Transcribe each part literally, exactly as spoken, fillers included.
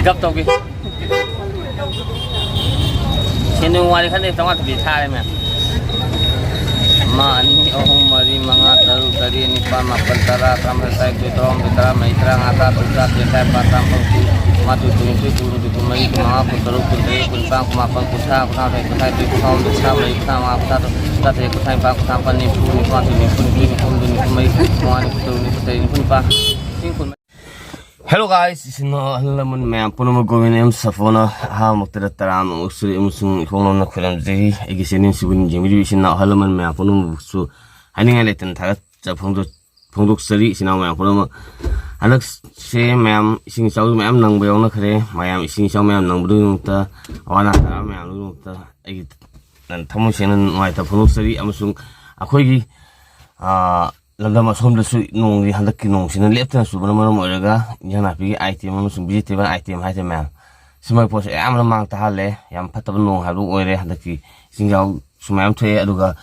ꯀꯞ ꯇꯧꯒꯦ꯫ ꯁꯦꯟꯗꯣꯡ ꯋꯥꯔꯤ ꯈꯟꯗꯦ, ꯆꯥꯝꯃꯉꯥ ꯊꯨꯕꯤ ꯊꯥꯔꯦ ꯃꯌꯥꯝ꯫ ꯑꯃ, ꯑꯅꯤ, ꯑꯍꯨꯝ, ꯃꯔꯤ, ꯃꯉꯥ, ꯇꯔꯨꯛ, ꯇꯔꯦꯠ, ꯅꯤꯄꯥꯜ, ꯃꯥꯄꯜ, ꯇꯔꯥ, ꯇꯔꯥꯃꯥꯊꯣꯏ, ꯇꯔꯥꯅꯤꯊꯣꯏ, ꯇꯔꯥꯍꯨꯝꯗꯣꯏ, ꯇꯔꯥꯃꯔꯤ, ꯇꯔꯥꯉꯥ, ꯇꯔꯥꯇꯔꯨꯛ, ꯇꯔꯥꯇꯔꯦꯠ, ꯇꯔꯥꯅꯤꯄꯥꯜ, ꯇꯔꯥꯃꯥꯄꯜ, ꯀꯨꯟ, ꯀꯨꯟꯃꯥꯊꯣꯏ, ꯀꯨꯟꯅꯤꯊꯣꯏ, ꯀꯨꯟꯍꯨꯝꯗꯣꯏ, ꯀꯨꯟꯃꯔꯤ, ꯀꯨꯟꯃꯉꯥ, ꯀꯨꯟꯇꯔꯨꯛ, ꯀꯨꯟꯇꯔꯦꯠ, ꯀꯨꯟꯅꯤꯄꯥꯜ, ꯀꯨꯟꯃꯥꯄꯜ, ꯀꯨꯟꯊ꯭ꯔꯥ, ꯀꯨꯟꯊ꯭ꯔꯥꯃꯥꯊꯣꯏ, ꯀꯨꯟꯊ꯭ꯔꯥꯅꯤꯊꯣꯏ, ꯀꯨꯟꯊ꯭ꯔꯥꯍꯨꯝꯗꯣꯏ, ꯀꯨꯟꯊ꯭ꯔꯥꯃꯔꯤ, ꯀꯨꯟꯊ꯭ꯔꯥꯃꯉꯥ, ꯀꯨꯟꯊ꯭ꯔꯥꯇꯔꯨꯛ, ꯀꯨꯟꯇꯔꯦꯠ, ꯀꯨꯟꯅꯤꯄꯥꯜ, ꯀꯨꯟꯊ꯭ꯔꯥ, ꯀꯨꯟꯃꯥꯄꯜ, ꯅꯤꯐꯨ, ꯅꯤꯐꯨ ꯃꯉꯥ, ꯅꯤꯐꯨ ꯇꯔꯨꯛ, ꯅꯤꯐꯨ ꯇꯔꯦꯠ, ꯅꯤꯐꯨ ꯍꯨꯝꯗꯣꯏ, ꯅꯤꯐꯨ ꯃꯔꯤ, ꯅꯤꯐꯨ ꯃꯉꯥ, ꯅꯤꯐꯨ ꯇꯔꯨꯛ, ꯅꯤꯐꯨ ꯇꯔꯦꯠ, ꯅꯤꯐꯨ ꯅꯤꯄꯥꯜ, ꯂꯤꯁꯤꯡ ꯀꯨꯟ꯫ Hello guys, ꯏꯆꯤꯟ ꯏꯅꯥꯎ ꯑꯍꯜ ꯂꯃꯟ ꯃꯌꯥꯝ ꯄꯨꯝꯅꯃꯛ ꯒꯣꯕꯤꯟ ꯑꯦꯝ ꯁꯥꯐꯣꯅ ꯑꯍꯥꯟꯕꯃꯛꯇꯗ ꯇꯔꯥꯝꯅ ꯑꯣꯛꯆꯔꯤ ꯑꯃꯁꯨꯡ ꯏꯈꯣꯡ ꯂꯣꯟꯅ ꯈꯣꯏꯔꯝꯖꯔꯤ꯫ ꯑꯩꯒꯤ channel ꯁꯤꯕꯨ ꯌꯦꯡꯕꯤꯔꯤꯕ ꯏꯆꯤꯟ ꯏꯅꯥꯎ ꯑꯍꯜ ꯂꯃꯟ ꯃꯌꯥꯝ ꯄꯨꯝꯅꯃꯛꯁꯨ ꯍꯥꯏꯅꯤꯡꯉꯥꯏ ꯂꯩꯇꯅ ꯊꯥꯒꯠꯆ ꯐꯣꯡꯗꯣꯛ-, ꯐꯣꯡꯗꯣꯛꯆꯔꯤ ꯏꯆꯤꯟ ꯏꯅꯥꯎ ꯃꯌꯥꯝ ꯄꯨꯝꯅꯃꯛ꯫ ꯍꯟꯗꯛꯁꯦ ꯃꯌꯥꯝ ꯏꯁꯤꯡ ꯏꯆꯥꯎ ꯃꯌꯥꯝ ꯅꯪꯕ ꯌꯥꯎꯅꯈ꯭ꯔꯦ꯫ ꯃꯌꯥꯝ ꯏꯁꯤꯡ ꯏꯆꯥꯎ ꯃꯌꯥꯝ ꯅꯪꯕꯗꯨꯒꯤꯗꯃꯛꯇ, ꯑꯋꯥ ꯑꯅꯥ ꯇꯥꯔꯕ ꯃꯌꯥꯝꯗꯨꯒꯤꯗꯃꯛꯇ ꯑꯩꯒꯤ ꯊꯃꯣꯏ ꯁꯦꯡꯅ ꯅꯨꯡꯉꯥꯏꯇꯕ ꯐꯣꯡꯗꯣꯛꯆꯔꯤ꯫ ꯑꯃꯁꯨꯡ ꯑꯩꯈꯣꯏꯒꯤ, ꯑꯥ, ꯂꯝꯗꯝ ꯑꯁꯣꯝꯗꯁꯨ ꯅꯣꯡꯒꯤ, ꯍꯟꯗꯛꯀꯤ ꯅꯣꯡꯁꯤꯅ ꯂꯦꯞꯇꯅ ꯆꯨꯕꯅ ꯃꯔꯝ ꯑꯣꯏꯔꯒ ꯏꯟꯖꯥꯡ ꯅꯥꯄꯤꯒꯤ item ꯑꯃꯁꯨꯡ vegetable item ꯍꯥꯏꯇꯥꯔꯦ ꯃꯌꯥꯝ, ꯁꯨꯝꯕꯒꯤ ꯄꯣꯠꯁꯦ ꯑꯌꯥꯝꯕꯅ ꯃꯥꯡ ꯇꯥꯍꯜꯂꯦ꯫ ꯌꯥꯝ ꯐꯠꯇꯕ ꯅꯣꯡ ꯍꯥꯏꯕꯗꯨ ꯑꯣꯏꯔꯦ꯫ ꯍꯟꯗꯛꯀꯤ ꯏꯁꯤꯡ ꯏꯆꯥꯎꯁꯨ ꯃꯌꯥꯝ ꯊꯣꯛꯑꯦ꯫ ꯑꯗꯨꯒ,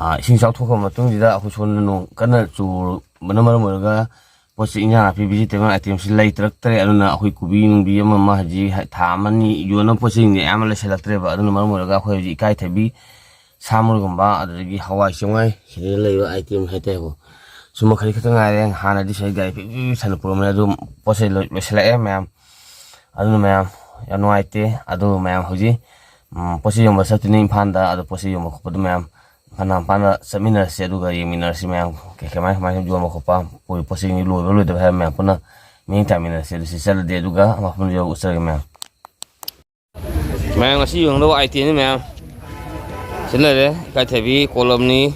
ꯑꯥ, ꯏꯁꯤꯡ ꯏꯆꯥꯎ ꯊꯣꯛꯈ꯭ꯔꯕ ꯃꯇꯨꯡꯁꯤꯗ ꯑꯩꯈꯣꯏ ꯁꯣꯝꯗ ꯅꯣꯡ ꯀꯟꯅ ꯆꯨꯕꯅ ꯃꯔꯝ ꯑꯣꯏꯔꯒ ꯄꯣꯠ ꯆꯩ, ꯏꯟꯖꯥꯡ ꯅꯥꯄꯤ, vegetable itemꯁꯤ ꯂꯩꯇ꯭ꯔꯛꯇ꯭ꯔꯦ꯫ ꯑꯗꯨꯅ ꯑꯩꯈꯣꯏ ꯀꯣꯕꯤ ꯅꯨꯡꯕꯤ ꯑꯃ ꯑꯃ ꯍꯧꯖꯤꯛ ꯊꯥ ꯑꯃꯅꯤ ꯌꯣꯟꯅꯕ ꯄꯣꯠ ꯆꯩꯁꯤꯡꯁꯦ ꯑꯌꯥꯝꯕ ꯂꯩꯁꯤꯜꯂꯛꯇ꯭ꯔꯦꯕ꯫ ꯑꯗꯨꯅ ꯃꯔꯝ ꯑꯣꯏꯔꯒ ꯑꯩꯈꯣꯏ ꯍꯧꯖꯤꯛ ꯏꯀꯥꯏꯊꯕꯤ, ꯁꯥ ꯃꯔꯣꯏꯒꯨꯝꯕ, ꯑꯗꯨꯗꯒꯤ ꯍꯋꯥꯏ ꯆꯦꯡꯋꯥꯏ, ꯁꯤꯗ ꯂꯩꯕ item ꯍꯥꯏꯇꯥꯔꯦꯀꯣ, ꯁꯨꯝꯕ ꯈꯔ ꯈꯛꯇ ꯉꯥꯏꯔꯦ꯫ ꯍꯥꯟꯅꯗꯤ ꯁꯤꯗ ꯒꯥꯔꯤ ꯄꯤꯛ ꯄꯤꯛ ꯄꯤꯛ ꯊꯟꯅ ꯄꯨꯔꯝꯕꯅꯦ, ꯑꯗꯨ ꯄꯣꯠ ꯆꯩ ꯂꯣꯏ ꯂꯣꯏꯁꯤꯜꯂꯛꯑꯦ ꯃꯌꯥꯝ꯫ ꯑꯗꯨꯅ ꯃꯌꯥꯝ ꯌꯥꯝ ꯅꯨꯡꯉꯥꯏꯇꯦ꯫ ꯑꯗꯨ ꯃꯌꯥꯝ ꯍꯧꯖꯤꯛ, ꯎꯝ, ꯄꯣꯠ ꯆꯩ ꯌꯣꯟꯕ ꯆꯠꯇꯣꯏꯅꯦ ꯏꯝꯐꯥꯜꯗ꯫ ꯑꯗꯣ ꯄꯣꯠ ꯆꯩ ꯌꯣꯟꯕ ꯈꯣꯠꯄꯗꯣ ꯃꯌꯥꯝ ꯏꯝꯐꯥꯜ ꯍꯥꯟꯅ ꯆꯠꯃꯤꯟꯅꯔꯁꯤ, ꯑꯗꯨꯒ ꯌꯦꯡꯃꯤꯟꯅꯔꯁꯤ ꯃꯌꯥꯝ, ꯀꯩ ꯀꯃꯥꯏ ꯀꯃꯥꯏꯅ ꯌꯣꯟꯕ ꯈꯣꯠꯄ, ꯄꯣꯠ ꯆꯩ ꯂꯣꯏꯕ ꯂꯣꯏꯗꯕ ꯍꯥꯏꯕ ꯃꯌꯥꯝ ꯄꯨꯟꯅ ꯃꯤꯠꯌꯦꯡ ꯇꯥꯃꯤꯟꯅꯔꯁꯤ꯫ ꯑꯗꯨ ꯁꯤ ꯆꯠꯂꯗꯤ ꯑꯗꯨꯒ ꯃꯐꯝꯗꯨ ꯌꯧꯔꯒ ꯎꯠꯆꯔꯒꯦ ꯃꯌꯥꯝ꯫ ꯃꯌꯥꯝ ꯉꯁꯤ ꯌꯣꯟꯒꯗꯧꯕ itemꯅꯤ ꯃꯌꯥꯝ꯫ ꯁꯤ ꯂꯩꯔꯦ, ꯏꯀꯥꯏꯊꯕꯤ, ꯀꯣꯂꯝꯅꯤ,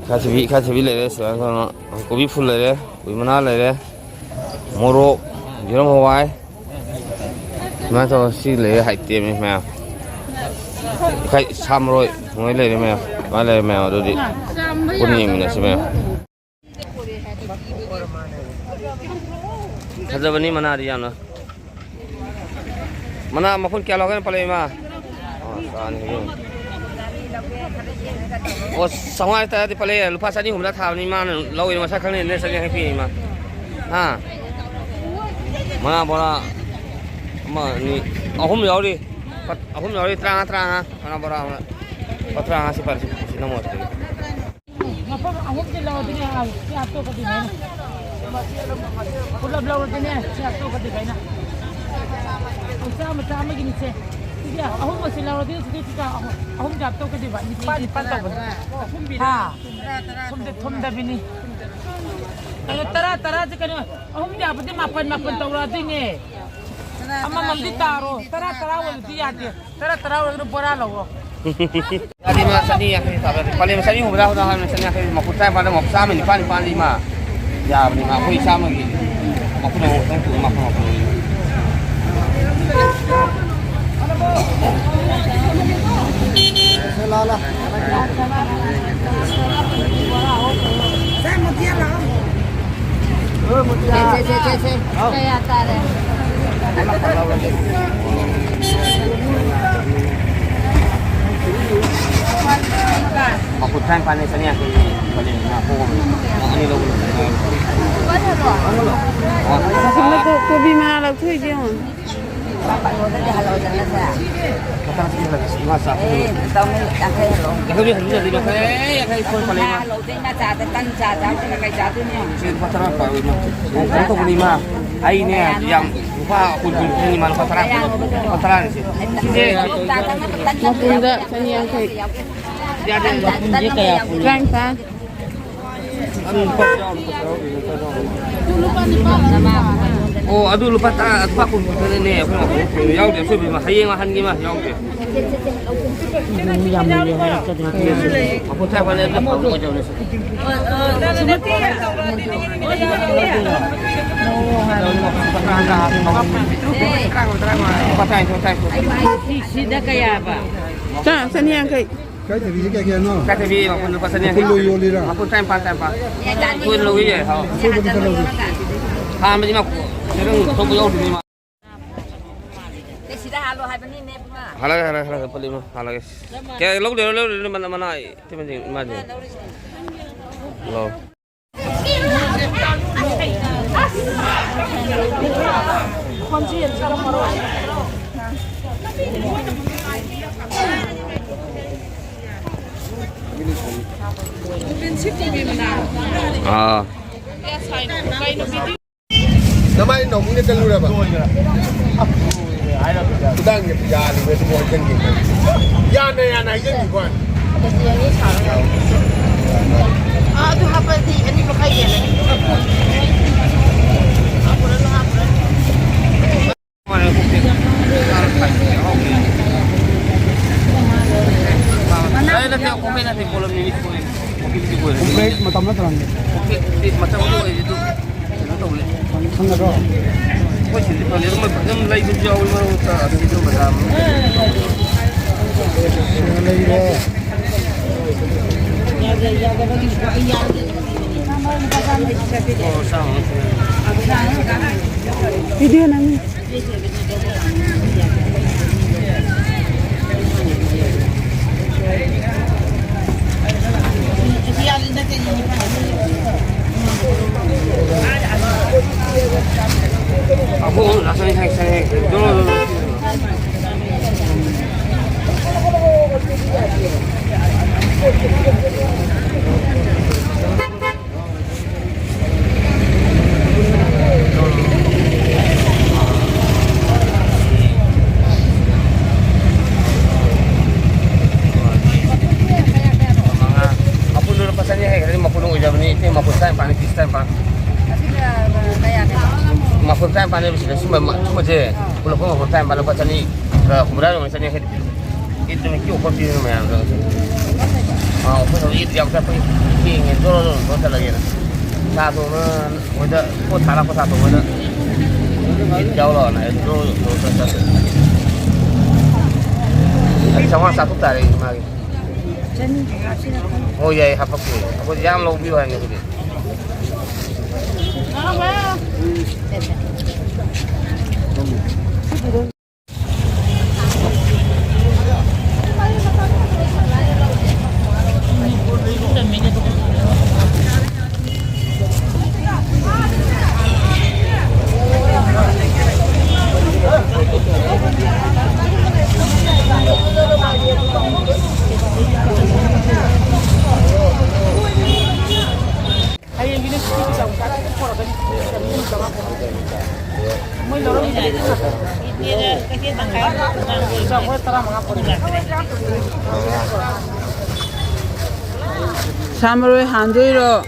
ꯏꯀꯥꯏꯊꯕꯤ, ꯏꯀꯥꯏꯊꯕꯤ ꯂꯩꯔꯦ, ꯁꯨꯃꯥꯏꯅ ꯇꯧꯅ ꯀꯣꯕꯤ ꯐꯨꯜ ꯂꯩꯔꯦ, ꯀꯣꯕꯤ ꯃꯅꯥ ꯂꯩꯔꯦ, ꯃꯣꯔꯣꯛ, ꯌꯦꯔꯨꯝ, ꯍꯋꯥꯏ, ꯁꯨꯃꯥꯏꯅ ꯇꯧꯔ ꯁꯤ ꯂꯩꯔꯦ itemꯅꯤ ꯃꯌꯥꯝ꯫ ꯏꯀꯥꯏ ꯁꯥ ꯃꯔꯣꯏ ꯅꯣꯏ ꯂꯩꯔꯦ ꯃꯌꯥꯝ, ꯁꯨꯃꯥꯏꯅ ꯂꯩꯔꯦ ꯃꯌꯥꯝ꯫ ꯑꯗꯨꯗꯤ ꯄꯨꯟꯅ ꯌꯦꯡꯃꯤꯟꯅꯁꯤ ꯃꯌꯥꯝ꯫ ꯐꯖꯕꯅꯤ ꯃꯅꯥꯗꯤ ꯌꯥꯝꯅ꯫ ꯃꯅꯥ ꯃꯈꯨꯟ ꯀꯌꯥ ꯂꯧꯒꯦꯅ ꯄꯜꯂꯛꯏ, ꯏꯃꯥ? ꯑꯣ, ꯆꯥꯅꯤ ꯍꯥꯏꯕꯤꯌꯨ꯫ ꯑꯣ, ꯆꯥꯝꯃꯉꯥ ꯇꯔꯥꯗꯤ ꯄꯜꯂꯛꯑꯦ꯫ ꯂꯨꯄꯥ ꯆꯅꯤ ꯍꯨꯝꯐꯨꯇꯔꯥ ꯊꯥꯕꯅꯤ, ꯏꯃꯥꯅ ꯂꯧꯏꯅ ꯃꯁꯛ ꯈꯪꯅ ꯆꯅꯤ ꯍꯥꯏꯕꯤꯌꯦ, ꯏꯃꯥ꯫ ꯍꯥ? ꯃꯅꯥ ꯕꯣꯔꯥ ꯑꯃ, ꯑꯅꯤ, ꯑꯍꯨꯝ ꯌꯥꯎꯔꯤ꯫ ꯐꯠ-, ꯑꯍꯨꯝ ꯌꯥꯎꯔꯤ, ꯇꯔꯥꯃꯉꯥ, ꯇꯔꯥꯃꯉꯥ꯫ ꯀꯅꯥ ꯕꯣꯔꯥ ꯑꯃ? ꯂꯨꯄꯥ ꯇꯔꯥꯃꯉꯥ ꯁꯤ ꯄꯥꯔꯁꯤ, ꯁꯤ ꯅꯝꯃꯣ ꯑꯗꯨꯗꯤ꯫ ꯃꯐꯝ ꯑꯍꯨꯝꯁꯦ ꯂꯧꯔꯗꯤꯅꯦ, ꯁꯤ ꯍꯥꯞꯇꯣꯛꯀꯗꯣꯏꯅꯦ꯫ ꯄꯨꯂꯞ ꯂꯧꯔꯗꯤꯅꯦ, ꯁꯤ ꯍꯥꯞꯇꯣꯛꯀꯗꯣꯏꯕ ꯑꯩꯅ꯫ ꯆꯥꯝꯃ, ꯆꯥꯝꯃꯒꯤꯅꯤꯁꯦ꯫ ꯁꯤꯁꯦ ꯑꯍꯨꯝ ꯑꯁꯤ ꯂꯧꯔꯗꯤ ꯁꯤꯗꯩꯁꯤꯗ ꯑꯍꯨꯝ, ꯑꯍꯨꯝꯁꯦ ꯍꯥꯞꯇꯣꯛꯀꯗꯣꯏꯕ꯫ ꯅꯤꯄꯥꯟ, ꯅꯤꯄꯥꯟ ꯇꯧꯕꯅꯦ꯫ ꯍꯥ? ꯊꯨꯝꯗ-, ꯊꯨꯝꯗꯕꯤꯅꯤ꯫ ꯀꯩꯅꯣ, ꯇꯔꯥ, ꯇꯔꯥꯁꯦ ꯀꯩꯅꯣ, ꯑꯍꯨꯝ ꯌꯥꯕꯗꯤ ꯃꯥꯄꯟ, ꯃꯥꯄꯟ ꯇꯧꯔꯛꯑꯗꯣꯏꯅꯦ꯫ ꯑꯃꯃꯝꯗꯤ ꯇꯥꯔꯣ꯫ ꯇꯔꯥ, ꯇꯔꯥ ꯑꯣꯏꯔꯗꯤ ꯌꯥꯗꯦ꯫ ꯇꯔꯥ, ꯇꯔꯥ ꯑꯣꯏꯔꯒꯅ ꯕꯣꯔꯥ ꯂꯧꯔꯣ꯫ ꯌꯥꯗꯦ, ꯏꯃꯥ, ꯆꯅꯤ ꯌꯥꯡꯈꯩ ꯇꯥꯕ꯫ ꯄꯂꯦꯝ ꯆꯅꯤ ꯍꯨꯝꯐꯨꯇꯔꯥ ꯍꯨꯝꯐꯨꯇꯔꯥ ꯍꯥꯏꯕꯅ ꯆꯅꯤ ꯌꯥꯡꯈꯩ, ꯃꯄꯨꯟ ꯇꯔꯥꯅꯤꯄꯥꯟꯗ ꯃꯄꯨꯟ ꯆꯥꯝꯃ ꯅꯤꯄꯥꯟ ꯅꯤꯄꯥꯟꯗꯤ, ꯏꯃꯥ꯫ ꯌꯥꯕꯅꯤ, ꯏꯃꯥ, ꯑꯩꯈꯣꯏ ꯆꯥꯝꯃꯒꯤ ꯃꯄꯨꯟ ꯑꯃꯃꯝꯇꯪ ꯄꯨꯔꯣ, ꯃꯥꯄꯟ ꯃꯥꯄꯟ ꯑꯣꯏꯔꯗꯤ꯫ ꯀꯌꯥ ꯇꯥꯔꯦ? ꯃꯄꯨꯟ ꯇꯔꯥꯅꯤꯄꯥꯟꯅꯦ, ꯆꯅꯤ ꯌꯥꯡꯈꯩ꯫ ꯑꯅꯤ ꯂꯧꯕ꯫ ꯑꯁꯣꯝꯗ ꯀꯣ-, ꯀꯣꯕꯤ ꯃꯅꯥ ꯂꯧꯊꯣꯛꯏꯁꯦ ꯌꯦꯡꯉꯣ꯫ ꯀꯩꯅꯣꯗꯗꯤ ꯍꯜꯂꯛꯑꯣꯗꯅꯁꯦ꯫ ꯃꯊꯪ ꯆꯍꯤ ꯍꯜꯂꯛꯀꯦ, ꯏꯃꯥ ꯆꯥꯛ ꯊꯣꯡꯉꯤ꯫ ꯑꯦ, ꯇꯧꯅꯤ, ꯌꯥꯡꯈꯩ ꯍꯜꯂꯛꯑꯣ꯫ ꯌꯥꯡꯈꯩꯗꯤ ꯍꯟꯕꯤꯔꯗꯤ ꯏꯃꯥ꯫ ꯑꯦ, ꯌꯥꯡꯈꯩ ꯁꯣꯏ ꯄꯜꯂꯦ, ꯏꯃꯥ꯫ ꯍꯜꯂꯛꯑꯣ, ꯏꯃꯥ ꯆꯥꯗ ꯇꯟ ꯆꯥ ꯆꯥꯕꯗꯨꯅ ꯀꯩ ꯆꯥꯗꯣꯏꯅꯣ? ꯁꯤ ꯂꯨꯄꯥ ꯇꯔꯥ ꯄꯥꯏꯌꯨ, ꯏꯃꯥ꯫ ꯑꯣ, ꯀꯩꯅꯣ ꯇꯧꯕꯅꯤ, ꯏꯃꯥ꯫ ꯑꯩꯅꯦ, ꯌꯥꯝ ꯂꯨꯄꯥ ꯀꯨꯟ ꯀꯨꯟ ꯈꯛꯇꯅꯤ, ꯏꯃꯥ, ꯂꯨꯄꯥ ꯇꯔꯥ, ꯂꯨꯄꯥ ꯇꯔꯥꯅꯤ ꯁꯤ꯫ ꯁꯤꯁꯦ꯫ ꯃꯄꯨꯟꯗ ꯆꯅꯤ ꯌꯥꯡꯈꯩ꯫ ꯌꯥꯗꯦ꯫ ꯇꯔꯥꯅꯤꯄꯥꯟ꯫ ꯑꯣ, ꯑꯗꯨ ꯂꯨꯄꯥ ꯇꯔꯥ, ꯂꯨꯄꯥ ꯀꯨꯟ ꯈꯛꯇꯅꯦ, ꯑꯩꯈꯣꯏ ꯃꯄꯨꯟ ꯌꯥꯎꯗꯦ, ꯑꯁꯣꯏꯕ ꯏꯃꯥ, ꯍꯌꯦꯡ ꯍꯟꯒꯦ ꯏꯃꯥ, ꯌꯥꯎꯗꯦ꯫ ꯌꯥꯝ ꯂꯩꯌꯦ ꯍꯥꯏꯔꯛꯀꯗ꯭ꯔꯥ? ꯃꯄꯨꯟ ꯇꯔꯥ ꯐꯥꯅꯦ, ꯑꯗꯨ ꯐꯪꯉꯣꯏꯗꯕꯅꯦ꯫ ꯂꯨꯄꯥ ꯇꯔꯥꯅꯤꯊꯣꯏ, ꯇꯔꯥꯅꯤꯊꯣꯏ꯫ ꯁꯤ, ꯁꯤꯗ ꯀꯌꯥꯕ? ꯆꯥ-, ꯆꯅꯤ ꯌꯥꯡꯈꯩ꯫ ꯀꯥꯏꯗꯕꯤꯁꯦ ꯀꯌꯥ ꯀꯌꯥꯅꯣ? ꯀꯥꯏꯗꯕꯤ ꯃꯄꯨꯟ ꯂꯨꯄꯥ ꯆꯅꯤ ꯌꯥꯡꯈꯩ꯫ ꯃꯄꯨꯟ ꯂꯣꯏ ꯌꯣꯜꯂꯤꯔꯥ? ꯃꯄꯨꯟ ꯇꯔꯥꯅꯤꯄꯥꯟ, ꯇꯔꯥꯅꯤꯄꯥꯟ꯫ ꯃꯄꯨꯟ ꯂꯧꯏꯌꯦ, ꯍꯥꯎ꯫ ꯑꯁꯣꯏꯕꯗꯤ ꯈꯔ ꯂꯧꯒꯦ꯫ ꯍꯥꯟꯕꯗꯤ ꯃꯥ ꯈꯤꯇꯪ ꯊꯣꯛꯄ ꯌꯥꯎꯗ꯭ꯔꯤꯕꯅꯤ ꯃꯥ꯫ ꯁꯤꯗ ꯍꯥꯜꯂꯣ ꯍꯥꯏꯕꯅꯤꯅꯦ, ꯏꯕꯨꯡꯉꯣ꯫ ꯍꯥꯜꯂꯒꯦ, ꯍꯥꯜꯂꯒꯦ, ꯍꯥꯜꯂꯒꯦ, ꯄꯜꯂꯤ ꯏꯃꯥ, ꯍꯥꯜꯂꯒꯦ꯫ ꯀꯌꯥ ꯂꯧꯗꯣꯏꯔꯣ, ꯂꯧꯗꯣꯏꯔꯣ, ꯃꯅꯥ, ꯃꯅꯥ, ꯏꯃꯥꯗꯤ꯫ ꯂꯧ꯫ ꯑꯥ꯫ ꯅꯃꯥꯏ ꯅꯧꯃꯤꯅ ꯆꯠꯂꯨꯔꯕ? ꯈꯨꯗꯥꯡꯁꯦ ꯌꯥꯜꯂꯤꯕ ꯑꯗꯨꯕꯨ ꯍꯣꯏ ꯆꯪꯈꯤꯕ꯫ ꯌꯥꯅ ꯌꯥꯅ ꯍꯥꯏꯖꯟꯈꯤꯀꯣ꯫ ꯑꯗꯨꯗꯤ ꯑꯅꯤ ꯁꯥꯔꯣ ꯌꯥꯔꯦ꯫ ꯑꯥ, ꯑꯗꯨ ꯍꯥꯞꯄꯗꯤ ꯑꯅꯤ ꯃꯈꯥꯏ ꯍꯦꯜꯂꯅꯤ꯫ ꯍꯥꯞꯄꯨꯔꯅꯨ, ꯍꯥꯞꯄꯨꯔꯅꯨ꯫ ꯃꯇꯝ ꯅꯠꯇ꯭ꯔꯕꯅꯦ꯫ ꯀꯩꯅꯣ ꯇꯧꯔꯦ꯫ ꯈꯪꯒꯗ꯭ꯔꯣ? ꯑꯩꯈꯣꯏ ꯁꯤꯗꯤ ꯐꯪꯉꯦ꯫ ꯑꯗꯨꯝ, ꯑꯗꯨꯝ ꯂꯩꯕꯁꯨ ꯌꯥꯎꯋꯤ ꯃꯔꯛ ꯃꯔꯛꯇ꯫ ꯑꯗꯨꯗꯤ ꯑꯗꯨꯝ ꯕꯖꯥꯔ ꯃꯅꯨꯡꯗ꯫ ꯂꯩꯔꯦ꯫ ꯑꯣ, ꯆꯥꯝꯃ꯫ ꯚꯤꯗꯤꯑꯣ ꯅꯝꯃꯤ꯫ ꯃꯄꯨꯟꯗꯨ ꯂꯨꯄꯥ ꯆꯅꯤ ꯍꯥꯏꯈ꯭ꯔꯗꯤ ꯃꯄꯨꯟ ꯑꯣꯏꯖꯕꯅꯤ꯫ ꯏꯆꯦ, ꯃꯄꯨꯟ ꯇꯔꯥꯅꯤꯄꯥꯟꯅꯤ, ꯄꯤꯁ ꯇꯔꯥꯅꯤꯄꯥꯟ꯫ ꯑꯁꯤꯅ ꯀꯌꯥꯅꯦꯕ? ꯃꯄꯨꯟ ꯇꯔꯥꯅꯤꯄꯥꯟꯅꯦꯕ ꯁꯤꯗ꯫ ꯁꯨꯝꯕ ꯃ-, ꯁꯨꯝꯕꯁꯦ ꯑꯥ꯫ ꯄꯨꯂꯞ ꯄꯨꯂꯞ ꯃꯄꯨꯟ ꯇꯔꯥꯅꯤꯄꯥꯟ, ꯂꯨꯄꯥ ꯆꯅꯤ, ꯑ, ꯍꯨꯝꯗ꯭ꯔꯥ ꯌꯧꯅ ꯆꯅꯤ ꯍꯥꯏꯗꯤ꯫ ꯏꯠꯇꯨꯅ ꯀ꯭ꯌꯨ ꯑꯣꯐꯔ ꯄꯤꯕꯅꯤ ꯃꯌꯥꯝꯗꯣ꯫ ꯑꯥ, ꯑꯩꯈꯣꯏ ꯍꯧꯖꯤꯛ ꯏꯠ ꯌꯥꯝ ꯆꯠꯄꯒꯤ ꯊꯦꯡꯉꯦ꯫ ꯖꯣꯔꯣ ꯖꯣꯔꯣ ꯖꯣꯔꯣ ꯆꯠꯂꯒꯦꯅ꯫ ꯁꯥ ꯊꯣꯡꯅ ꯃꯣꯏꯗ ꯄꯣꯠ ꯊꯥꯔꯛꯄ ꯁꯥ ꯊꯣꯡꯕꯗ ꯏꯠ ꯌꯥꯎ ꯂꯥꯎꯅ ꯑꯩ ꯖꯣꯔꯣ ꯖꯣꯔꯣ ꯖꯣꯔꯣ ꯆꯠꯂꯦ꯫ ꯑꯩ ꯆꯥꯝꯃꯉꯥ ꯆꯥꯇ꯭ꯔꯨꯛ ꯇꯥꯔꯦ ꯃꯥꯒꯤ꯫ ꯆꯅꯤ ꯍꯥꯞꯁꯤꯔ ꯈꯪꯗꯦ꯫ ꯍꯣꯏ, ꯌꯥꯏ, ꯍꯥꯄꯛꯀꯦ꯫ ꯑꯩꯈꯣꯏ ꯌꯥꯝ ꯂꯧꯕꯤꯌꯨ ꯍꯥꯏꯅꯤ ꯑꯗꯨꯗꯤ꯫ ꯁꯥ ꯃꯔꯣꯏ ꯍꯥꯟꯗꯣꯏꯔꯣ?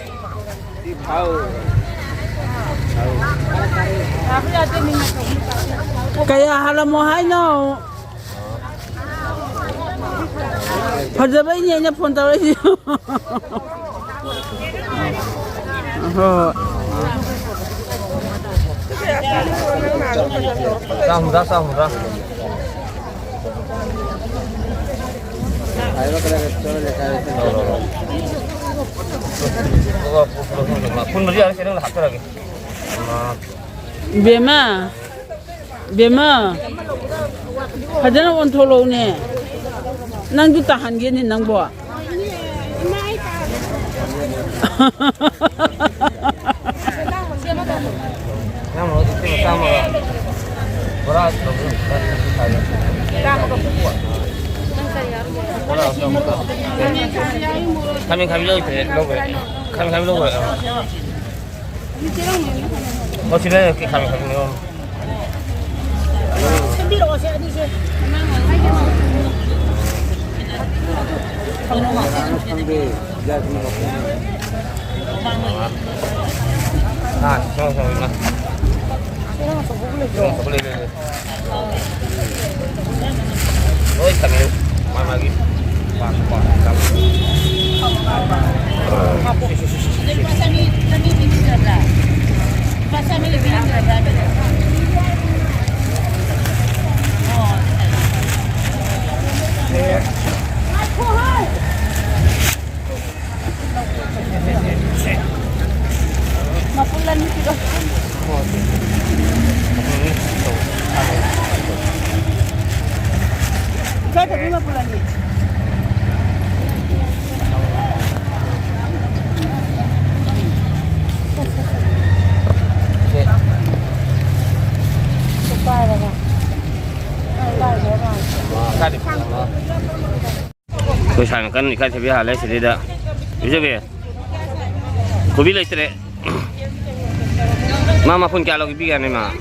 ꯀꯌꯥ ꯍꯥꯜꯂꯝꯃꯣ ꯍꯥꯏꯅꯣ? ꯐꯖꯕꯩꯅꯦ ꯑꯩꯅ ꯐꯣꯟ ꯇꯧꯔꯛꯏꯁꯦ꯫ ꯍꯣꯏ꯫ ꯆꯥ ꯍꯨꯝꯗ꯭ꯔꯥ, ꯆꯥ ꯍꯨꯝꯗ꯭ꯔꯥ꯫ ꯀꯨꯟꯃꯔꯤ ꯌꯥꯔꯦ, ꯁꯦ, ꯅꯪꯅ ꯍꯥꯞꯆꯔꯒꯦ꯫ ꯏꯕꯦꯝꯃ, ꯏꯕꯦꯝꯃ, ꯐꯖꯅ ꯑꯣꯟꯊꯣꯛꯂꯛꯎꯅꯦ꯫ ꯅꯪꯁꯨ ꯇꯥꯍꯟꯒꯦꯅꯦ ꯅꯪꯕꯣ꯫ ꯈꯥꯃꯦꯟ ꯈꯥꯕꯤ ꯂꯧꯗ꯭ꯔꯦ, ꯂꯧꯈ꯭ꯔꯦ꯫ ꯈꯥꯃꯦꯟ ꯈꯥꯕꯤ ꯂꯧꯈ꯭ꯔꯦ꯫ ꯃꯁꯤꯗ ꯀꯩ ꯈꯥꯃꯦꯟ ꯈꯥꯕꯤꯅꯣ? ꯁꯦꯝꯕꯤꯔꯛꯑꯣ, ꯁꯦ, ꯑꯅꯤꯁꯦ꯫ ꯉꯥ, ꯁꯦꯝꯃꯣ, ꯁꯦꯝꯃꯣ, ꯏꯃꯥ꯫ ꯁꯦꯝꯃꯣ, ꯁꯦꯝꯃꯣ, ꯂꯩ, ꯂꯩ, ꯂꯩ꯫ ꯂꯣꯏ ꯊꯝꯃꯦ꯫ ꯃꯥ ꯃꯥꯒꯤ ꯄꯥꯛ ꯄꯥꯛ ꯆꯥꯕ꯫ ꯂꯨꯄꯥ ꯆꯅꯤ, ꯆꯅꯤ ꯄꯤꯕꯤꯗ꯭ꯔꯕ꯭ꯔꯥ? ꯂꯨꯄꯥ ꯆꯥꯝꯃꯔꯤ ꯄꯤꯔꯝꯗ꯭ꯔꯕ꯭ꯔꯥ ꯍꯥꯏꯕꯅꯦ꯫ ꯑꯣ꯫ ꯃꯄꯨꯟ ꯑꯅꯤ ꯄꯤꯔꯣ꯫ ꯏꯆꯥ ꯊꯕꯤ ꯃꯄꯨꯟ ꯑꯅꯤ꯫ ꯁꯦ꯫ ꯁꯤ ꯄꯥꯏꯔꯒ꯫ ꯀꯥꯏꯗ? ꯑꯩꯈꯣꯏ ꯁꯥꯏ ꯅꯥꯀꯟ ꯏꯀꯥꯏ ꯊꯕꯤ ꯍꯥꯜꯂꯦ ꯁꯤꯗꯩꯗ꯫ ꯏꯖꯕꯤ, ꯀꯣꯕꯤ ꯂꯩꯇ꯭ꯔꯦ꯫ ꯃꯥ ꯃꯄꯨꯟ ꯀꯌꯥ ꯂꯧꯒꯦ? ꯄꯤꯒꯦ ꯍꯥꯏꯅꯤ ꯃꯥ?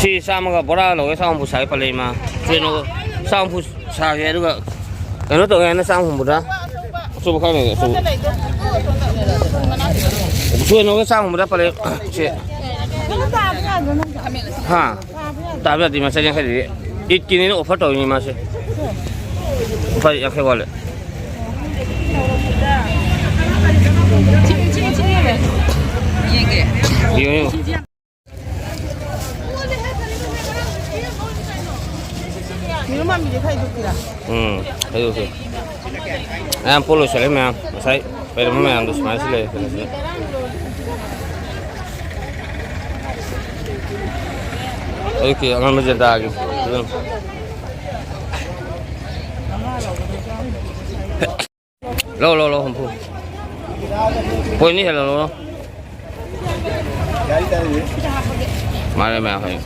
ꯁꯤ ꯆꯥꯝꯃꯒ ꯕꯣꯔꯥ ꯂꯧꯒꯦ, ꯆꯥꯝꯃ ꯍꯨꯝꯐꯨ ꯁꯥꯒꯦ ꯄꯜꯂꯛꯏ ꯃꯥ꯫ ꯆꯦꯅꯣ, ꯆꯥꯝꯃ ꯍꯨꯝꯐꯨ ꯁꯥꯒꯦ, ꯑꯗꯨꯒ ꯀꯩꯅꯣ ꯇꯧꯒꯦ ꯍꯥꯏꯅ ꯆꯥꯝꯃ ꯍꯨꯝꯐꯨꯗ꯫ ꯑꯆꯧꯕ ꯈꯔ ꯂꯩꯔꯦ, ꯑꯆꯧꯕ꯫ ꯆꯦꯅꯣꯒ ꯆꯥꯝꯃ ꯍꯨꯝꯐꯨꯗ ꯄꯜꯂꯛꯏ꯫ ꯁꯤ꯫ ꯍꯥ? ꯇꯥꯕ ꯌꯥꯗꯦ, ꯃꯆꯥ ꯌꯥꯡꯈꯩꯗꯨꯗꯤ꯫ ꯏꯗꯀꯤꯅꯤꯅ offer ꯇꯧꯔꯤꯅꯤ ꯃꯥꯁꯦ꯫ ꯂꯨꯄꯥ ꯌꯥꯡꯈꯩ ꯋꯥꯠꯂꯦ꯫ ꯌꯦꯡꯉꯨ, ꯌꯦꯡꯉꯨ꯫ ꯌꯦꯔꯨꯝ ꯃꯥꯟꯕꯤꯁꯦ ꯈꯥꯏꯗꯣꯛꯁꯤꯔꯥ? ꯎꯝ, ꯈꯥꯏꯗꯣꯛꯁꯤ꯫ ꯃꯌꯥꯝ ꯄꯣꯠ ꯂꯣꯏꯁꯜꯂꯦ ꯃꯌꯥꯝ꯫ ꯉꯁꯥꯏ ꯂꯩꯔꯝꯕ ꯃꯌꯥꯝꯗꯣ ꯁꯨꯃꯥꯏꯅ ꯁꯤ ꯂꯩꯔꯦ꯫ ꯑꯌꯨꯛꯀꯤ ꯑꯉꯟꯕ ꯖꯦꯟꯗꯥꯒꯤ ꯐꯤꯕꯝ꯫ ꯂꯧ, ꯂꯧ, ꯂꯧ, ꯍꯨꯝꯐꯨ꯫ ꯄꯣꯏꯟ ꯑꯅꯤ ꯍꯦꯜꯂꯣ, ꯂꯧ, ꯂꯧ꯫ ꯃꯥꯅꯦ, ꯃꯌꯥꯝ ꯍꯥꯏꯌꯨ꯫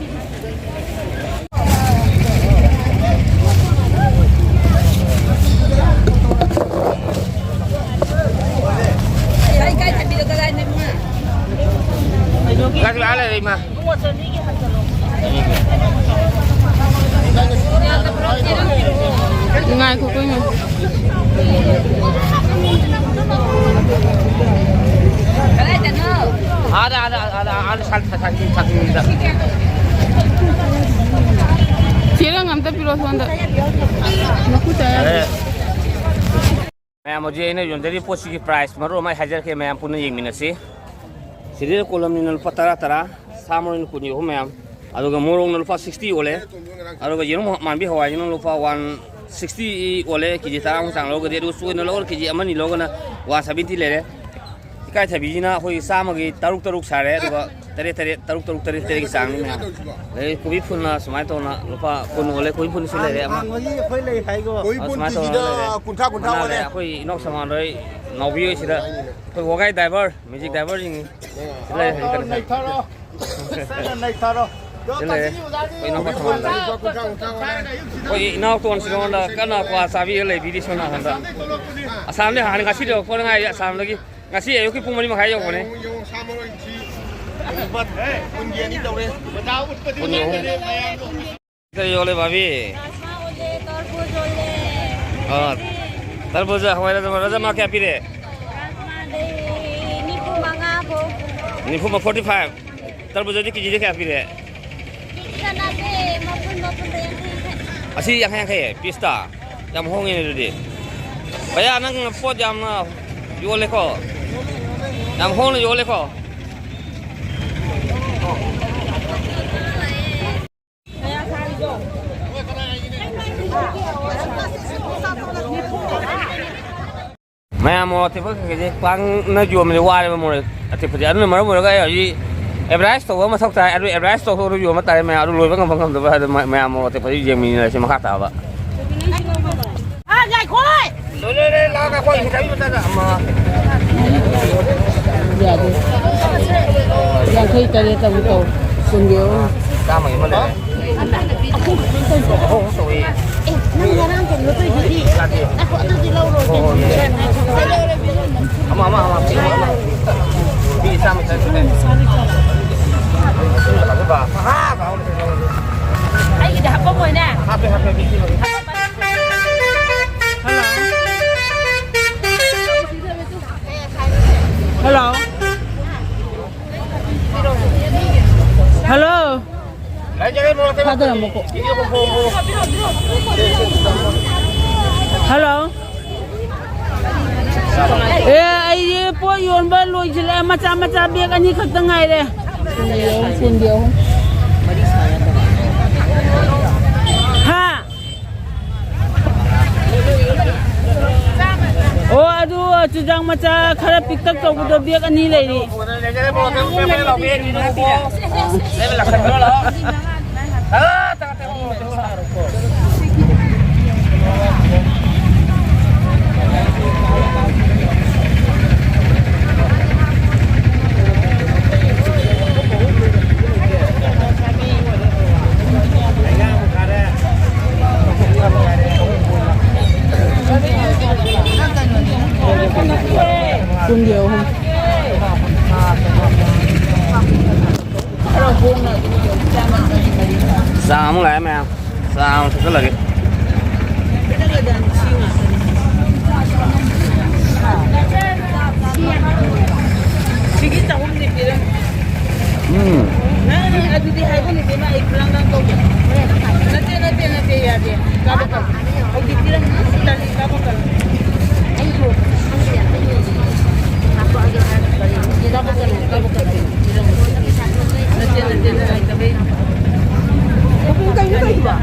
ꯀꯥꯏ ꯊꯝꯕꯤꯔꯣ, ꯀꯗꯥꯏꯅꯣ, ꯏꯃꯥ? ꯀꯥꯏ ꯊꯝꯕꯤ-, ꯑꯥ ꯂꯩꯔꯦ, ꯏꯃꯥ꯫ ꯉꯥꯏꯈꯣ, ꯀꯩꯅꯣ꯫ ꯑꯥꯗ, ꯑꯥꯗ, ꯑꯥꯗ, ꯑꯥꯗ, ꯁꯥꯠ-, ꯁꯥꯠ-, ꯁꯥꯠ-, ꯁꯥꯠ-, ꯁꯥꯠ-, ꯆꯦ ꯔꯪ ꯑꯝꯇ ꯄꯤꯔꯛꯑꯣ ꯁꯣꯝꯗ꯫ ꯃꯈꯨꯠ ꯆꯥ ꯌꯥꯗꯦ꯫ ꯑꯦ꯫ ꯃꯌꯥꯝ, ꯍꯧꯖꯤꯛ ꯑꯩꯅ ꯌꯣꯟꯖꯔꯤꯕ ꯄꯣꯠꯁꯤꯒꯤ price ꯃꯔꯨ ꯑꯃ ꯑꯩ ꯍꯥꯏꯖꯔꯛꯀꯦ, ꯃꯌꯥꯝ ꯄꯨꯟꯅ ꯌꯦꯡꯃꯤꯟꯅꯁꯤ꯫ ꯁꯤꯗ ꯀꯣꯂꯝꯅꯤꯅ ꯂꯨꯄꯥ ꯇꯔꯥ, ꯇꯔꯥ, ꯁꯥ ꯃꯔꯣꯏꯅ ꯀꯨꯟ ꯑꯍꯨꯝ ꯃꯌꯥꯝ, ꯑꯗꯨꯒ ꯃꯣꯔꯣꯛꯅ ꯂꯨꯄꯥ sixty ꯑꯣꯜꯂꯦ, ꯑꯗꯨꯒ ꯌꯦꯔꯨꯝ ꯃꯥꯟꯕꯤ ꯍꯋꯥꯏꯁꯤꯅ ꯂꯨꯄꯥ one sixty ꯑꯣꯜꯂꯦ, ꯀꯦ ꯖꯤ ꯇꯔꯥꯃꯨꯛ ꯆꯥꯡ ꯂꯧꯔꯒꯗꯤ, ꯑꯗꯨꯒ ꯆꯣꯏꯅ ꯂꯧꯔꯒ ꯀꯦ ꯖꯤ ꯑꯃꯅꯤ ꯂꯧꯔꯒꯅ one seventy ꯂꯩꯔꯦ꯫ ꯏꯀꯥꯏꯊꯕꯤꯁꯤꯅ ꯑꯩꯈꯣꯏꯒꯤ ꯆꯥꯝꯃꯒꯤ ꯇꯔꯨꯛ ꯇꯔꯨꯛ ꯁꯥꯔꯦ, ꯑꯗꯨꯒ ꯇꯔꯦꯠ ꯇꯔꯦꯠ, ꯇꯔꯨꯛ ꯇꯔꯨꯛ ꯇꯔꯦꯠ ꯇꯔꯦꯠꯀꯤ ꯆꯥꯡꯅꯤ ꯃꯌꯥꯝ꯫ ꯑꯗꯩ ꯀꯣꯕꯤ ꯐꯨꯜꯅ ꯁꯨꯃꯥꯏꯅ ꯇꯧꯅ ꯂꯨꯄꯥ ꯀꯨꯟ ꯑꯣꯜꯂꯦ, ꯀꯣꯕꯤ ꯐꯨꯜꯁꯨ ꯂꯩꯔꯦ ꯑꯃ꯫ ꯍꯥꯡꯕꯒꯤ ꯑꯩꯈꯣꯏ ꯂꯩ ꯍꯥꯏꯒꯣ꯫ ꯀꯣꯕꯤ ꯑ, ꯐꯨꯜ ꯁꯨꯃꯥꯏꯅ ꯇꯧꯅ ꯀꯦꯖꯤꯗ ꯂꯩꯔꯦ꯫ ꯀꯨꯟꯊ꯭ꯔꯥ, ꯀꯨꯟꯊ꯭ꯔꯥ ꯃꯥꯟꯅꯔꯦ꯫ ꯑꯣꯜꯂꯦ꯫ ꯑꯩꯈꯣꯏ ꯏꯅꯥꯎ ꯁꯃꯥꯟꯗꯣꯏ ꯅꯥꯎꯕꯤ ꯍꯣꯏꯁꯤꯗ ꯑꯩꯈꯣꯏ ꯋꯥꯒꯥꯏ driver, music driver ꯁꯤꯡꯅꯤ꯫ ꯁꯤ ꯂꯩꯔꯦ, ꯍꯧꯖꯤꯛ ꯀꯟꯅ ꯅꯩꯊꯔꯣ꯫ ꯁꯤꯗ ꯅꯩꯊꯔꯣ꯫ ꯁꯤ ꯂꯩꯔꯦ꯫ ꯑꯩꯈꯣꯏ ꯏꯅꯥꯎꯄꯥ ꯁꯃꯥꯟꯗꯣꯏ꯫ ꯑꯩꯈꯣꯏ ꯏꯅꯥꯎꯇꯣꯟꯁꯤ ꯅꯉꯣꯟꯗ ꯀꯟꯅ ꯀ꯭ꯋꯥ ꯆꯥꯕꯤꯔ ꯂꯩꯕꯤꯔꯤ ꯁꯣꯝ ꯅꯥꯀꯟꯗ꯫ ꯑꯁꯥꯝꯗꯒꯤ ꯍꯥꯟꯅ ꯉꯁꯤꯗꯤ ꯌꯧꯔꯛꯄꯗ ꯉꯥꯏꯔꯤ ꯑꯁꯥꯝꯗꯒꯤ꯫ ꯉꯁꯤ ꯑꯌꯨꯛꯀꯤ ꯄꯨꯡ ꯃꯔꯤ ꯃꯈꯥꯏ ꯌꯧꯕꯅꯦ꯫ ꯌꯦꯡꯉꯨ, ꯌꯦꯡꯉꯨ, ꯁꯥ ꯃꯔꯣꯏ ꯁꯤ ꯂꯨꯄꯥ ꯀꯨꯟꯒꯤ ꯑꯅꯤ ꯇꯧꯔꯦ꯫ ꯀꯨꯟꯒꯤ ꯑꯍꯨꯝ꯫ ꯀꯔꯤ ꯌꯣꯜꯂꯦ, ꯚꯥꯕꯤ? ꯔꯥꯖꯃꯥ ꯑꯣꯜꯂꯦ, ꯇꯔꯕꯨꯖ ꯑꯣꯜꯂꯦ꯫ ꯑꯥ, ꯇꯔꯕꯨꯖ, ꯍꯋꯥꯏ ꯔꯥꯖꯃꯥ, ꯔꯥꯖꯃꯥ ꯀꯌꯥ ꯄꯤꯔꯦ? ꯔꯥꯖꯃꯥꯗꯤ ꯅꯤꯐꯨ ꯃꯉꯥ ꯐꯥꯎ꯫ ꯅꯤꯐꯨ ꯑꯃ, forty five꯫ ꯇꯔꯕꯨꯖꯗꯤ ꯀꯦꯖꯤꯗ ꯀꯌꯥ ꯄꯤꯔꯦ? ꯀꯦꯖꯤꯗ ꯅꯠꯇꯦ, ꯃꯄꯨꯟ, ꯃꯄꯨꯟꯗ ꯌꯥꯡꯈꯩ ꯌꯥꯡꯈꯩ꯫ ꯑꯁꯤ ꯌꯥꯡꯈꯩ ꯌꯥꯡꯈꯩ, ꯄꯤꯁꯇ? ꯌꯥꯝ ꯍꯣꯡꯉꯦꯅꯦ ꯑꯗꯨꯗꯤ꯫ ꯚꯩꯌꯥ, ꯅꯪ ꯄꯣꯠ ꯌꯥꯝꯅ ꯌꯣꯜꯂꯦꯀꯣ? ꯌꯥꯝ ꯍꯣꯡꯅ ꯌꯣꯜꯂꯦꯀꯣ? ꯃꯌꯥꯝ ꯃꯣꯔꯣꯛ ꯑꯇꯦꯛꯄ ꯀꯩꯀꯩꯁꯦ ꯄꯥꯛꯅ ꯌꯣꯟꯕꯁꯦ ꯋꯥꯔꯦꯕ, ꯃꯣꯔꯣꯛ ꯑꯇꯦꯛꯄꯁꯦ꯫ ꯑꯗꯨꯅ ꯃꯔꯝ ꯑꯣꯏꯔꯒ ꯑꯩ ꯍꯧꯖꯤꯛ ꯑꯦꯗꯚꯔꯇꯥꯏꯁ ꯇꯧꯕ ꯑꯃ ꯃꯊꯧ ꯇꯥꯏ꯫ ꯑꯗꯨ ꯑꯦꯗꯚꯔꯇꯥꯏꯁ ꯇꯧꯊꯣꯛꯑꯒ ꯌꯣꯟꯕ ꯇꯥꯔꯦ ꯃꯌꯥꯝ꯫ ꯑꯗꯨ ꯂꯣꯏꯕ ꯉꯝꯕ ꯉꯝꯗꯕ ꯍꯥꯏꯗꯣ ꯃ-, ꯃꯌꯥꯝ ꯃꯣꯔꯣꯛ ꯑꯇꯦꯛꯄꯁꯦ ꯌꯦꯡꯃꯤꯟꯅꯔꯁꯤ ꯃꯈꯥ ꯇꯥꯕ꯫ ꯑꯥ, ꯉꯥꯏꯈꯣ! ꯂꯣꯏ, ꯂꯣꯏ, ꯂꯣꯏ, ꯂꯥꯛꯑꯣ, ꯉꯥꯏꯈꯣ, ꯉꯁꯥꯏꯒꯤ ꯃꯆꯥꯗ ꯑꯃ꯫ ꯌꯥꯗꯦ꯫ ꯌꯥꯡꯈꯩ ꯇꯔꯦꯠ ꯑꯃꯨꯛ ꯇꯧ꯫ ꯀꯨꯟꯒꯤ ꯑꯍꯨꯝ꯫ ꯆꯥꯝꯃꯒꯤ ꯑꯃ ꯂꯩꯔꯦ꯫ ꯑꯍꯨꯝ ꯇꯧꯏ꯫ ꯑꯦ, ꯅꯪ ꯉꯔꯥꯡ ꯀꯩꯅꯣ ꯇꯧꯏꯗꯨꯗꯤ? ꯌꯥꯗꯦ꯫ ꯉꯥꯏꯈꯣ, ꯑꯗꯨꯗꯤ ꯂꯧꯔꯣꯏ꯫ ꯍꯣꯏ, ꯍꯣꯏ, ꯌꯥꯏ꯫ ꯑꯃ, ꯑꯃ, ꯑꯃ, ꯄꯤ, ꯑꯃ꯫ ꯄꯤ, ꯆꯥꯝꯃ, ꯆꯥꯝꯃ, ꯆꯥꯝꯃ꯫ ꯑꯗꯨꯒ ꯐꯍꯥ ꯐꯍꯥ꯫ ꯑꯩꯒꯤꯗꯤ ꯍꯥꯄꯝꯃꯣꯏꯅꯦ꯫ ꯍꯥꯞꯄꯦ, ꯍꯥꯄꯦ, ꯄꯤ, ꯄꯤ꯫ ꯍꯜꯂꯣ꯫ ꯍꯜꯂꯣ꯫ ꯍꯜꯂꯣ꯫ ꯊꯥꯗꯔꯝꯃꯣꯀꯣ꯫ ꯍꯜꯂꯣ꯫ ꯑꯦ, ꯑꯩ ꯄꯣꯠ ꯌꯣꯟꯕ ꯂꯣꯏꯁꯤꯜꯂꯛꯑꯦ꯫ ꯃꯆꯥ ꯃꯆꯥ ꯕꯦꯒ ꯑꯅꯤ ꯈꯛꯇ ꯉꯥꯏꯔꯦ꯫ ꯀꯨꯟꯒꯤ ꯑꯍꯨꯝ, ꯀꯨꯟꯒꯤ ꯑꯍꯨꯝ꯫ ꯍꯥ? ꯑꯣ, ꯑꯗꯨ ꯆꯨꯖꯥꯛ ꯃꯆꯥ ꯈꯔ ꯄꯤꯛꯇꯛ ꯇꯧꯕꯗꯣ ꯕꯦꯒ ꯑꯅꯤ ꯂꯩꯔꯤ꯫ ꯀꯨꯟꯒꯤ ꯆꯥ ꯑꯃꯨꯛ ꯂꯥꯛꯑꯦ ꯃꯌꯥꯝ꯫ ꯆꯥ ꯑꯃꯨꯛ ꯊꯛꯆꯜꯂꯒꯦ꯫ ꯁꯤꯒꯤ ꯆꯍꯨꯝꯗꯤ ꯄꯤꯔꯝꯃꯨ꯫ ꯎꯝ꯫ ꯅꯪ ꯑꯗꯨꯗꯤ ꯍꯥꯏꯒꯨꯝ ꯏꯕꯦꯝꯃ, ꯑꯩ ꯈꯨꯂꯪ ꯂꯪ ꯇꯧꯒꯦ꯫ ꯅꯠꯇꯦ, ꯅꯠꯇꯦ, ꯅꯠꯇꯦ, ꯌꯥꯗꯦ꯫ ꯀꯥꯄꯛꯀꯅꯨ꯫ ꯍꯧꯖꯤꯛ ꯄꯤꯔꯝꯃꯨ꯫ ꯇꯜꯂꯤ, ꯀꯥꯄꯛꯀꯅꯨ꯫ ꯀꯥꯄꯛꯀꯅꯨ, ꯀꯥꯄꯛꯀꯅꯨ꯫ ꯅꯠꯇꯦ, ꯅꯠꯇꯦ, ꯅꯠꯇꯦ꯫ ꯀꯩꯅꯣ ꯇꯧꯔꯤꯗꯨꯕꯣ?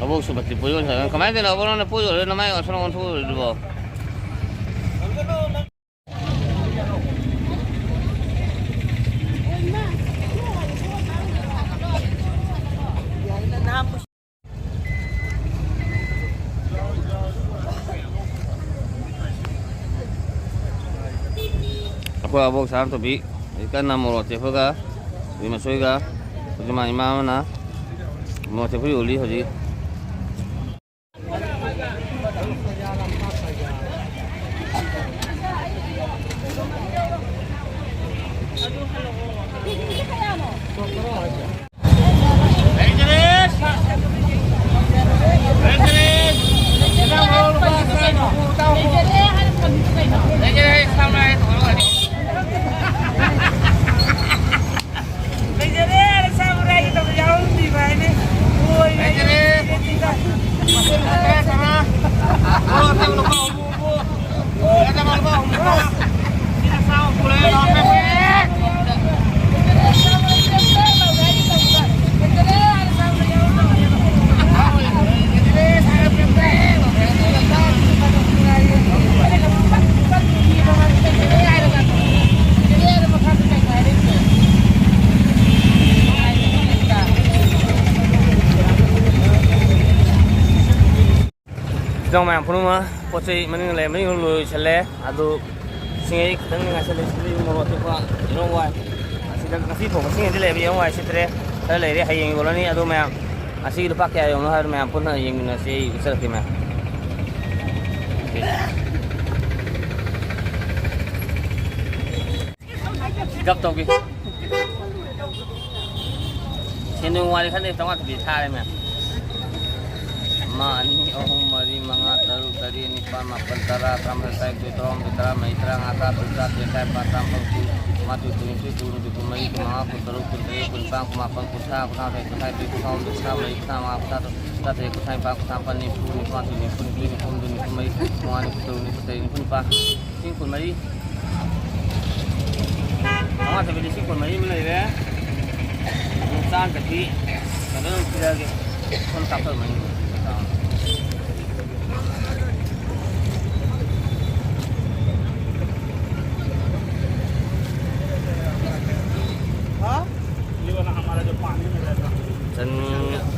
ꯑꯕꯣꯛꯁꯨ ꯃꯇꯤꯛ ꯄꯣꯠ ꯌꯣꯟ ꯁꯥꯟꯅ-, ꯀꯃꯥꯏꯅ ꯇꯧꯔꯤꯅꯣ? ꯑꯕꯣꯛ, ꯅꯪꯅ ꯄꯣꯠ ꯌꯣꯜꯂꯒ ꯅꯃꯥꯏ ꯑꯣꯟꯊꯣꯔꯛ-, ꯑꯣꯟꯊꯣꯛꯎꯔꯤꯗꯨꯕꯣ? ꯑꯩꯈꯣꯏ ꯑꯕꯣꯛ ꯁꯅꯥꯇꯣꯝꯕꯤ ꯍꯧꯖꯤꯛ ꯀꯟꯅ ꯃꯣꯔꯣꯛ ꯑꯇꯦꯛꯄꯒ ꯎꯔꯤ ꯃꯁꯣꯏꯒ, ꯍꯧꯖꯤꯛ ꯃꯥ ꯏꯃꯥ ꯑꯃꯅ ꯃꯣꯔꯣꯛ ꯑꯇꯦꯛꯄ ꯌꯣꯜꯂꯤ ꯍꯧꯖꯤꯛ꯫ ꯂꯩꯖꯔꯦ, ꯍꯥꯏꯅ ꯊꯝꯃꯤꯗꯣ ꯀꯩꯅꯣ? ꯂꯩꯖꯔꯦ, ꯍꯥꯏꯅ ꯁꯥ ꯎꯔꯥꯏꯒꯤ ꯇꯧꯕ ꯌꯥꯎꯔꯝꯗ꯭ꯔꯤꯕ ꯍꯥꯏꯅꯦ꯫ ꯂꯣꯏꯔꯦ꯫ ꯂꯩꯖꯔꯦ꯫ ꯃꯈꯣꯏ ꯂꯨꯄꯥ ꯇꯔꯥ, ꯇꯔꯥ꯫ ꯃꯣꯔꯣꯛ ꯑꯇꯦꯛꯄ ꯂꯨꯄꯥ ꯍꯨꯝꯐꯨ, ꯍꯨꯝꯐꯨ꯫ ꯂꯩꯖꯔꯦ꯫ ꯏꯆꯤꯟ ꯏꯅꯥꯎ ꯃꯌꯥꯝ ꯄꯨꯝꯅꯃꯛ, ꯄꯣꯠ ꯆꯩ ꯃꯅꯤꯡꯗ ꯂꯩꯔꯝꯕ ꯌꯣꯟ ꯂꯣꯏꯁꯜꯂꯦ꯫ ꯑꯗꯨ ꯁꯤꯡꯉꯩ ꯈꯤꯇꯪ ꯉꯥꯏꯁꯜꯂꯦ꯫ ꯁꯤꯗ ꯌꯣꯟ ꯃꯣꯔꯣꯛ ꯑꯇꯦꯛꯄ ꯌꯦꯔꯨꯝ ꯍꯋꯥꯏ꯫ ꯑꯁꯤꯗ ꯉꯁꯤ ꯊꯣꯡꯕ ꯁꯤꯡꯉꯩꯗꯤ ꯂꯩꯕ ꯌꯦꯔꯨꯝ ꯍꯋꯥꯏ ꯁꯤꯠꯇ꯭ꯔꯦ꯫ ꯈꯔ ꯂꯩꯔꯦ, ꯍꯌꯦꯡ ꯌꯣꯜꯂꯅꯤ꯫ ꯑꯗꯨ ꯃꯌꯥꯝ ꯉꯁꯤꯒꯤ ꯂꯨꯄꯥ ꯀꯌꯥ ꯌꯣꯟꯕꯅꯣ ꯍꯥꯏꯕꯗꯨ ꯃꯌꯥꯝ ꯄꯨꯟꯅ ꯌꯦꯡꯃꯤꯟꯅꯁꯤ꯫ ꯑꯩ ꯎꯠꯆꯔꯛꯀꯦ ꯃꯌꯥꯝ꯫ ꯀꯞ ꯇꯧꯒꯦ꯫ ꯁꯦꯟꯗꯣꯡ ꯋꯥꯔꯤ ꯈꯟꯗꯦ, ꯆꯥꯝꯃꯉꯥ ꯊꯥꯔꯦ ꯃꯌꯥꯝ꯫ ꯑꯃ, ꯑꯅꯤ, ꯑꯍꯨꯝ, ꯃꯔꯤ, ꯃꯉꯥ, ꯇꯔꯨꯛ, ꯇꯔꯦꯠ, ꯅꯤꯄꯥꯜ, ꯃꯥꯄꯜ, ꯇꯔꯥ, ꯇꯔꯥꯃꯥꯊꯣꯏ, ꯇꯔꯥꯅꯤꯊꯣꯏ, ꯇꯔꯥꯍꯨꯝꯗꯣꯏ, ꯇꯔꯥꯃꯔꯤ, ꯇꯔꯥꯃꯉꯥ, ꯇꯔꯥꯇꯔꯨꯛ, ꯇꯔꯥꯇꯔꯦꯠ, ꯇꯔꯥꯅꯤꯄꯥꯜ, ꯇꯔꯥꯃꯥꯄꯜ, ꯀꯨꯟ, ꯀꯨꯟꯃꯥꯊꯣꯏ, ꯀꯨꯟꯅꯤꯊꯣꯏ, ꯀꯨꯟꯍꯨꯝꯗꯣꯏ, ꯀꯨꯟꯃꯔꯤ, ꯀꯨꯟꯃꯉꯥ, ꯀꯨꯟꯇꯔꯨꯛ, ꯀꯨꯟꯇꯔꯦꯠ, ꯀꯨꯟꯅꯤꯄꯥꯟ, ꯀꯨꯟꯃꯥꯄꯜ, ꯀꯨꯟꯊ꯭ꯔꯥ, ꯀꯨꯟꯊ꯭ꯔꯥꯃꯥꯊꯣꯏ, ꯀꯨꯟꯊ꯭ꯔꯥꯅꯤꯊꯣꯏ, ꯀꯨꯟꯊ꯭ꯔꯥꯍꯨꯝꯗꯣꯏ, ꯀꯨꯟꯊ꯭ꯔꯥꯃꯔꯤ, ꯀꯨꯟꯊ꯭ꯔꯥꯃꯉꯥ, ꯀꯨꯟꯊ꯭ꯔꯥꯇꯔꯨꯛ, ꯀꯨꯟꯊ꯭ꯔꯥꯇꯔꯦꯠ, ꯀꯨꯟꯊ꯭ꯔꯥꯅꯤꯄꯥꯜ, ꯀꯨꯟꯊ꯭ꯔꯥꯃꯥꯄꯜ, ꯅꯤꯐꯨ, ꯅꯤꯐꯨꯃꯥꯊꯣꯏ, ꯅꯤꯐꯨꯅꯤꯊꯣꯏ, ꯅꯤꯐꯨꯍꯨꯝꯗꯣꯏ, ꯅꯤꯐꯨꯃꯔꯤ, ꯅꯤꯐꯨꯃꯉꯥ, ꯅꯤꯐꯨꯇꯔꯨꯛ, ꯅꯤꯐꯨꯇꯔꯦꯠ, ꯅꯤꯐꯨꯅꯤꯄꯥꯜ, ꯂꯤꯁꯤꯡ ꯀꯨꯟꯃꯔꯤ꯫ ꯃꯉꯥ ꯊꯕꯤ ꯂꯤꯁꯤꯡ ꯀꯨꯟꯃꯔꯤ ꯑꯃ ꯂꯩꯔꯦ꯫ ꯆꯥꯝ ꯆꯠꯄꯤ ꯀꯩꯅꯣ ꯑꯗꯨꯝ ꯄꯤꯔꯛꯑꯒꯦ꯫ ꯐꯣꯟ ꯀꯥꯞꯊꯣꯛꯑꯝꯃꯅꯤ꯫ हाँ? ये वाला हमारा जो पानी में रहता है। चटनी।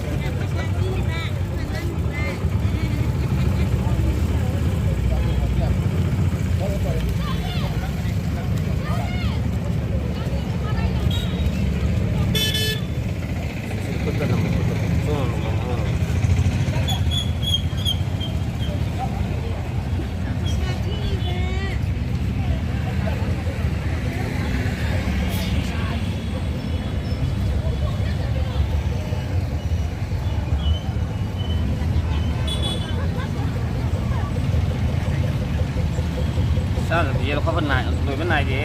ꯆꯥꯗ꯭ꯔꯗꯤ ꯌꯦꯂꯛꯄ ꯅꯥꯏ-, ꯂꯣꯏꯕ ꯅꯥꯏꯗꯦ꯫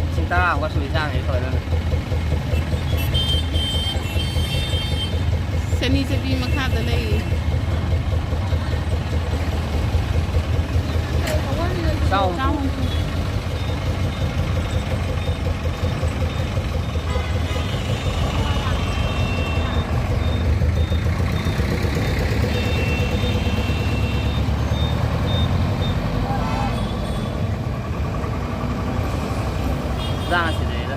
ꯂꯤꯁꯤꯡ ꯇꯔꯥꯃꯨꯛꯀ ꯁꯨꯔꯤ ꯆꯥꯡꯁꯤꯗꯤ ꯐꯖꯅ꯫ ꯆꯅꯤ ꯆꯠꯄꯤ ꯃꯈꯥꯗ ꯂꯩ꯫ ꯆꯥꯎ꯫ ꯆꯥꯎ꯫ ꯆꯥꯡ ꯑꯁꯤꯗꯩꯗ꯫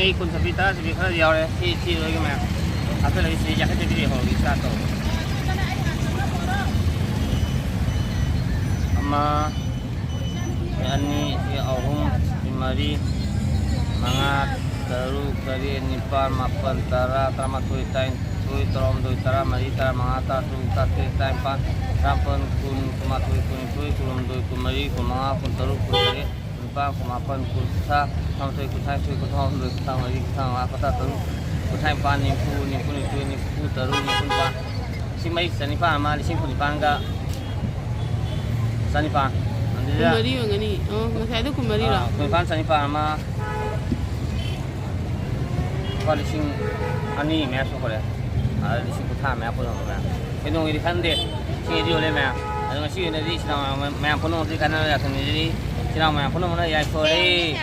ꯑꯩ ꯀꯨꯟ ꯁꯨꯕꯤ, ꯇꯔꯥ ꯁꯨꯕꯤ ꯈꯔ ꯌꯥꯎꯔꯦ꯫ ꯁꯤ, ꯁꯤ ꯂꯣꯏꯒ ꯃꯌꯥꯝ ꯍꯥꯞꯆꯤꯜꯂꯒ ꯁꯤ ꯌꯥꯡꯈꯩ ꯆꯠꯄꯤ ꯂꯩꯍꯧꯔꯒꯦ꯫ ꯏꯁꯇꯥꯔꯠ ꯇꯧꯔꯣ꯫ ꯑꯃ, ꯁꯤ ꯑꯅꯤ, ꯁꯤ ꯑꯍꯨꯝ, ꯁꯤ ꯃꯔꯤ, ꯃꯉꯥ, ꯇꯔꯨꯛ, ꯇꯔꯦꯠ, ꯅꯤꯄꯥꯜ, ꯃꯥꯄꯜ, ꯇꯔꯥ, ꯇꯔꯥꯃꯥꯊꯣꯏ, ꯇꯔꯥꯅꯤꯊꯣꯏ, ꯇꯔꯥꯍꯨꯝꯗꯣꯏ, ꯇꯔꯥꯃꯔꯤ, ꯇꯔꯥꯃꯉꯥ, ꯇꯔꯥꯇꯔꯨꯛ, ꯇꯔꯥꯇꯔꯦꯠ, ꯇꯔꯥꯅꯤꯄꯥꯜ, ꯇꯔꯥꯃꯥꯄꯜ, ꯀꯨꯟ, ꯀꯨꯟꯃꯥꯊꯣꯏ, ꯀꯨꯟꯅꯤꯊꯣꯏ, ꯀꯨꯟꯍꯨꯝꯗꯣꯏ, ꯀꯨꯟꯃꯔꯤ, ꯀꯨꯟꯃꯉꯥ, ꯀꯨꯟꯇꯔꯨꯛ, ꯀꯨꯟꯇꯔꯦꯠ, ꯀꯨꯟꯅꯤꯄꯥꯟ, ꯀꯨꯟꯃꯥꯄꯟ, ꯀꯨꯟ, ꯀꯨꯟꯊ꯭ꯔꯥ, ꯀꯨꯟꯊ꯭ꯔꯥꯃꯥꯊꯣꯏ, ꯀꯨꯟꯊ꯭ꯔꯥꯅꯤꯊꯣꯏ, ꯀꯨꯟꯊ꯭ꯔꯥꯍꯨꯝꯗꯣꯏ, ꯀꯨꯟꯊ꯭ꯔꯥꯃꯔꯤ, ꯀꯨꯟꯊ꯭ꯔꯥꯃꯉꯥ, ꯀꯨꯟꯊ꯭ꯔꯥꯇꯔꯨꯛ, ꯀꯨꯟꯊ꯭ꯔꯥꯅꯤꯄꯥꯟ, ꯅꯤꯐꯨ, ꯅꯤꯐꯨꯅꯤꯊꯣꯏ, ꯅꯤꯐꯨꯇꯔꯨꯛ, ꯅꯤꯐꯨꯅꯤꯄꯥꯟ, ꯂꯤꯁꯤꯡ ꯃꯔꯤ ꯆꯅꯤꯄꯥꯟ ꯑꯃ, ꯂꯤꯁꯤꯡ ꯀꯨꯟꯅꯤꯄꯥꯟꯒ ꯆꯅꯤꯄꯥꯟ꯫ ꯑꯗꯨꯗ ꯀꯨꯟꯃꯔꯤ ꯑꯣꯏꯒꯅꯤ꯫ ꯑꯣ, ꯉꯁꯥꯏꯗꯣ ꯀꯨꯟꯃꯔꯤꯔꯣ? ꯑꯥ, ꯀꯨꯟꯅꯤꯄꯥꯟ ꯆꯅꯤꯄꯥꯟ ꯑꯃ, ꯂꯨꯄꯥ ꯂꯤꯁꯤꯡ ꯑꯅꯤ ꯃꯌꯥ ꯁꯨꯈ꯭ꯔꯦ꯫ ꯑꯥ, ꯂꯤꯁꯤꯡ ꯀꯨꯟꯊ꯭ꯔꯥ ꯃꯌꯥ ꯄꯨꯟꯅ ꯃꯌꯥꯝ꯫ ꯀꯩꯗꯧꯉꯩꯗꯤ ꯈꯟꯗꯦ꯫ ꯁꯤꯗꯤ ꯌꯣꯜꯂꯦ ꯃꯌꯥꯝ꯫ ꯑꯗꯣ ꯉꯁꯤ ꯑꯣꯏꯅꯗꯤ ꯏꯆꯤꯟ ꯏꯅꯥꯎ ꯃꯌꯥꯝ ꯄꯨꯝꯅꯃꯛꯇꯤ ꯀꯥꯟꯅꯕ ꯌꯥꯊꯪ ꯅꯤꯖꯔꯤ꯫ ꯏꯆꯤꯟ ꯏꯅꯥꯎ ꯃꯌꯥꯝ ꯄꯨꯝꯅꯃꯛꯅ ꯌꯥꯏꯐꯔꯦ꯫